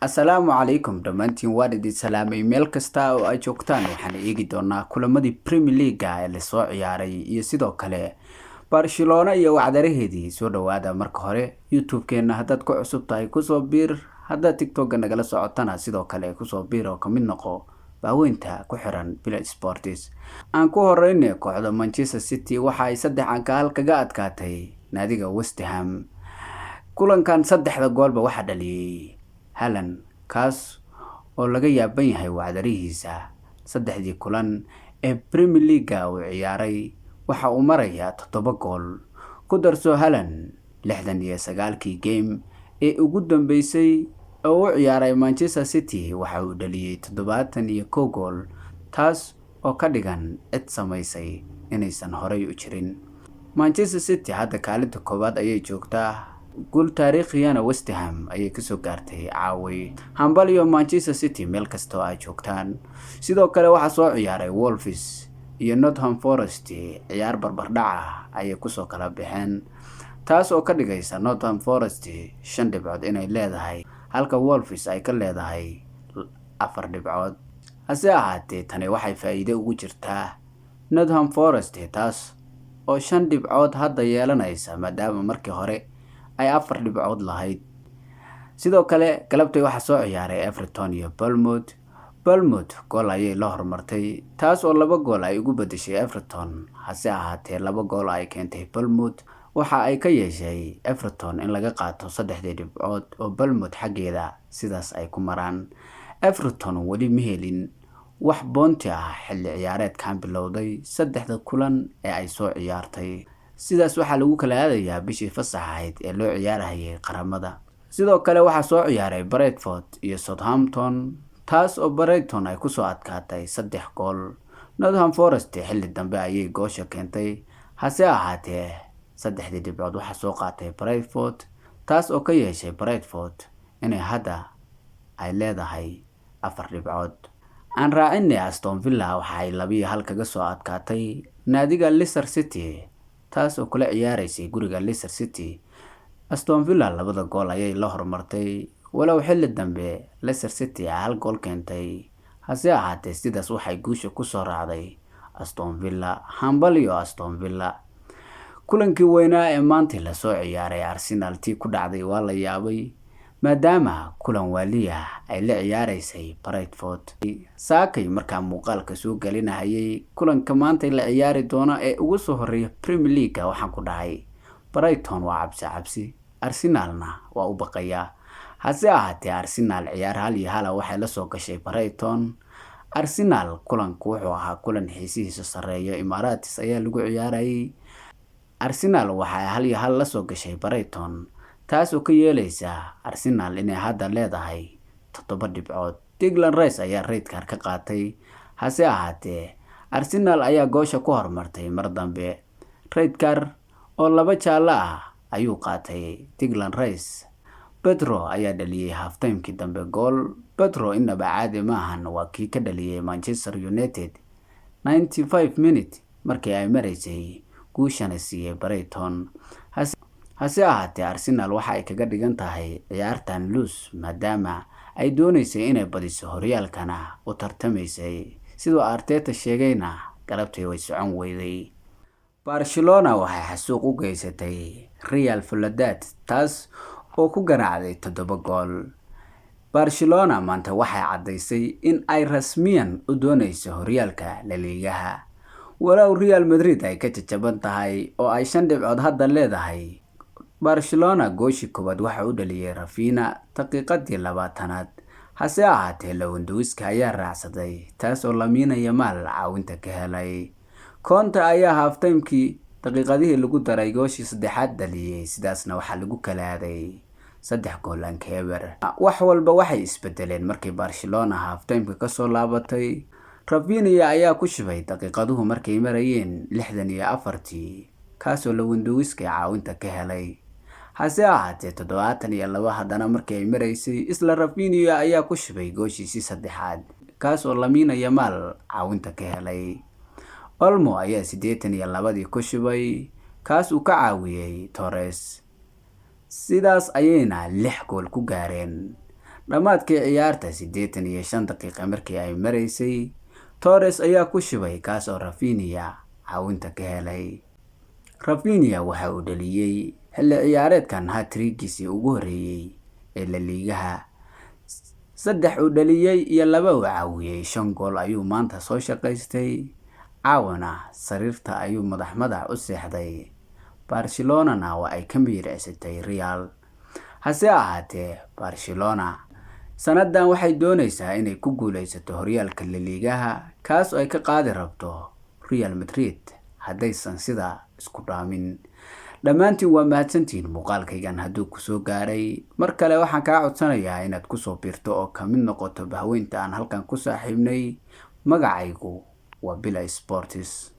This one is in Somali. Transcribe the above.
Asalaamu calaykum dhammaantiin, waan idin salaamay meel kasta oo ay joogtaan. Waxaan eegi doonaa kulamadii Premier League-ga ee lasoo ciyaaray iyo sidoo kale Barcelona iyo wacdaraheedii. Soo dhawaada marka hore. YouTube-keena haddaad ku cusub tahay, kusoo biir. Haddaad TikTok-ga nagala socotana, sidoo kale kusoo biir oo kamid noqo baaweynta ku xiran Bila Sports. Aan ku horeyne, kooxda Manchester City waxa ay 3-1 kaga adkaatay naadiga West Ham. Kulankan saddexda goolba waxaa dhaliyay Haaland, kaas oo laga yaaban yahay wacdarihiisa. Saddexdii kulan ee Premier League-ga uu ciyaaray waxa uu marayaa 7 gool. Ku darso, Haaland 69-kii game ee ugu dambeysay oo u ciyaaray Manchester City waxa uu dhaliyay 71 gool, taas oo ka dhigan cid samaysay inaysan horey u jirin. Manchester City hadda kaalinta koowaad ayay joogtaa, guul taariikhiyana West Ham ayay kasoo gaartay caaway. Hambalyo Manchester City meel kasta oo ay joogtaan. Sidoo kale waxaa soo ciyaaray Wolves iyo Nottingham Forest. Ciyaar barbardhac ah ayay kusoo kala baxeen, taas oo ka dhigaysa Nottingham Forest 5 dhibcood inay leedahay, halka Wolves ay ka leedahay 4 dhibcood. Hase ahaatee, tani waxay faa'iido ugu jirtaa Nottingham Forest, taas oo 5 dhibcood hadda yeelanaysa, maadaama markii hore ay 4 dhibcood lahayd. Sidoo kale galabtay waxaa soo ciyaaray Everton iyo Bournemouth. Bournemouth gool ayay la hormartay, taas oo 2 gool ay ugu bedeshay Everton. Hase ahaatee, 2 gool ay keentay Bournemouth waxa ay ka yeeshay Everton in laga qaato saddexdii dhibcood oo Bournemouth xaggeeda sidaas ay ku maraan. Everton weli ma helin wax boonti ah xilli ciyaareedkan bilowday, saddexda kulan ee ay soo ciyaartay. Sidaas waxaa lagu kala aadayaa bishii fasax ahayd ee loo ciyaarahayay qaramada. Sidoo kale waxaa soo ciyaaray Brentford iyo Southampton, taas oo Brighton ay kusoo adkaatay 3 gool. Nottingham Forest xilli dambe ayay goosha keentay, hase ahaatee saddexdii dhibcood waxaa soo qaatay Brentford, taas oo ka yeeshay Brentford inay hadda ay leedahay 4 dhibcood. Aan raacinay, Aston Villa waxa ay 2-1 kaga soo adkaatay naadiga Leicester City, taas oo kula ciyaareysay guriga Leicester City. Aston Villa labada gool ayay la horumartay, walow xilli dambe Leicester City ay 1 gool keentay. Hase ahaatee, sidaas waxay guusha kusoo raacday Aston Villa. Hambalyo Aston Villa. Kulankii weynaa ee maanta lasoo ciyaaray, Arsenal tii ku dhacday waa la yaabay, maadaama kulan waaliya ay la ciyaareysay Brentford. Saakay markaa muuqaalka soo gelinahayay kulanka maanta la ciyaari doono ee ugu soo horeeya Premier League, waxaan ku dhahay Brighton waa cabsi cabsi, Arsenalna waa u baqayaa. Hase ahaatee, Arsenal ciyaar 1-1 waxay lasoo gashay Brighton. Arsenal kulanku wuxuu ahaa kulan xiisihiisa sareeyo. Emirates ayaa lagu ciyaarayay. Arsenal waxay 1-1 lasoo gashay Brighton, taas oo ka yeeleysa Arsenal inay hadda leedahay 7 dhibcood. Declan Rice ayaa red card ka qaatay, hase ahaatee Arsenal ayaa goosha ku horumartay mar dambe. Red card oo 2 jaallo ah ayuu qaatay Declan Rice. Pedro ayaa dhaliyay half-timekii dambe gool. Pedro inaba caadi maahan, waa kii ka dhaliyay Manchester United 95 minute markii ay maraysay, guushana siiyay Brighton. Hase ahaatee, Arsenal waxa ay kaga dhigan tahay ciyaartan lose, maadaama ay dooneysay inay badiso, horyaalkana u tartamaysay. Sidoo Arteta sheegayna, galabtii way socon weyday. Barcelona waxay xasuuq u geysatay Real Sociedad, taas oo ku garaacday 7 gool. Barcelona maanta waxay caddaysay in ay rasmiyan u dooneyso horyaalka La Ligaha, walow Real Madrid ay ka jajaban tahay oo ay 5 dhibcood hadda leedahay. Barcelona gooshii koowaad waxa u dhaliyay Raphinha daqiiqadii 20aad, hase ahaatee Lewandowski ayaa raacsaday, taas oo Lamine Yamal caawinta ka helay. Kounde ayaa half-timekii daqiiqadihii lagu daray gooshii saddexaad dhaliyay, sidaasna waxaa lagu kalaaday 3-0. Wax walba waxay isbedeleen markii Barcelona half-timeka kasoo laabatay. Raphinha ayaa ku shubay daqiiqaduhu markay marayeen 64-tii, kaasoo Lewandowski caawinta ka helay. Hase ahaatee, 72 haddana markii ay maraysay, isla Raphinha ayaa ku shubay gooshiisii saddexaad, kaas oo Lamine Yamal caawinta ka helay. Olmo ayaa 82-dii ku shubay, kaas uu ka caawiyey Torres. Sidaas ayayna 6 gool ku gaareen. Dhammaadkii ciyaarta, 85 daqiiqa markii ay maraysay, Torres ayaa ku shubay, kaas oo Raphinha caawinta ka helay. Raphinha waxa uu dhaliyay xilli ciyaareedkan hat-trick-giisii ugu horeeyay ee La Ligaha. 3 uu dhaliyay iyo 2 uu caawiyay, 5 gool ayuu maanta soo shaqaystay. Caawana sariirta ayuu madax madax u seexday. Barcelona-na waa ay ka miyir-cisatay Real. Hase ahaatee, Barcelona sanadan waxay doonaysaa inay ku guuleysato horyaalka La Ligaha, kaas oo ay ka qaadi rabto Real Madrid haddaysan sida isku dhaamin. Dhammaantiin waa mahadsantihiin muuqaalkaygan hadduu kusoo gaaray. Mar kale waxaan kaa codsanayaa inaad kusoo biirto oo ka mid noqoto bahweynta aan halkan ku saaxiibnay. Magacaygu waa Bila Sports.